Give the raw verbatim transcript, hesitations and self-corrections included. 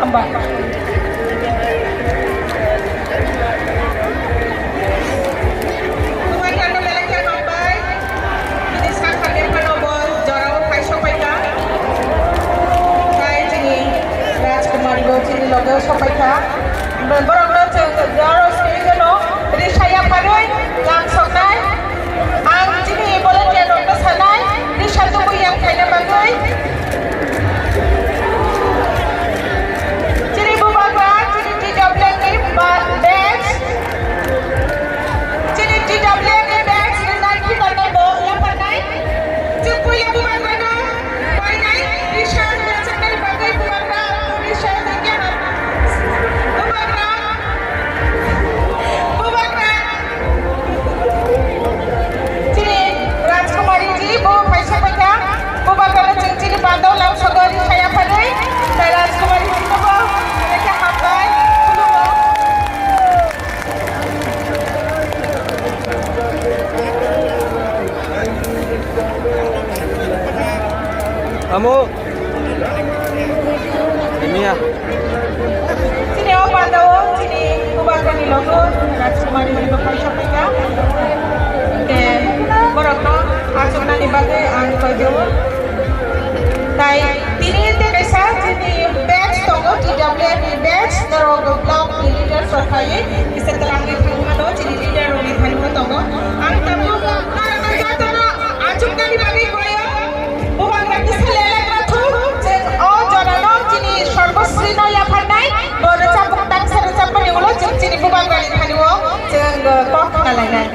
Hambai. Bubagrano belai khe hambai. Bini sakha bemphano bo jorao phai sokphaikha. Tai chini Rajkumari bo chini logeo sokphaikha. Borokno chwng oro swiwi kheno risa yapharwi lam soknai. Ang chini volunteer rokno sanai, risa tubui yang khaina bagwi. Chini bubagra, chini T W F ni ba-, batch. Chini T W F ni batch rwnai khibarno bo yapharnai. Chwng puila bubagrano painai, risa rwjaknani bagwi bubagra, risa tangya ha. Bubagra, bubagra. Chini Rajkumari ji bo phaisa paikha, bo bagano chwng chini bandao lam sogo ri saya phanwi, tai Rajkumari ji no bo belai khe hambai, khulumo. Amo. Miya. Chini o pandao, chini bubagrani logo, Rajkumari ni buphang sokphaikha. Hingke borokno achuknani bagwi ang koijago. Tai tini tei kaisa chini batch tongo, T W F ni batch, norok block ni leaders rok phaiwi, kisa twlangwi thangmano, chini leader rokni thani bo tongo. Ang tabuk norokno jotono achuknani bagwi koio. Bubagra kisa lelek rwthung, chwng o jorano chini Sarvasrino yapharnai, bo rwchapmung tangsa rwchapmani ulo chwng chini bubagrani thani o chwng, uh, kok khna lainai.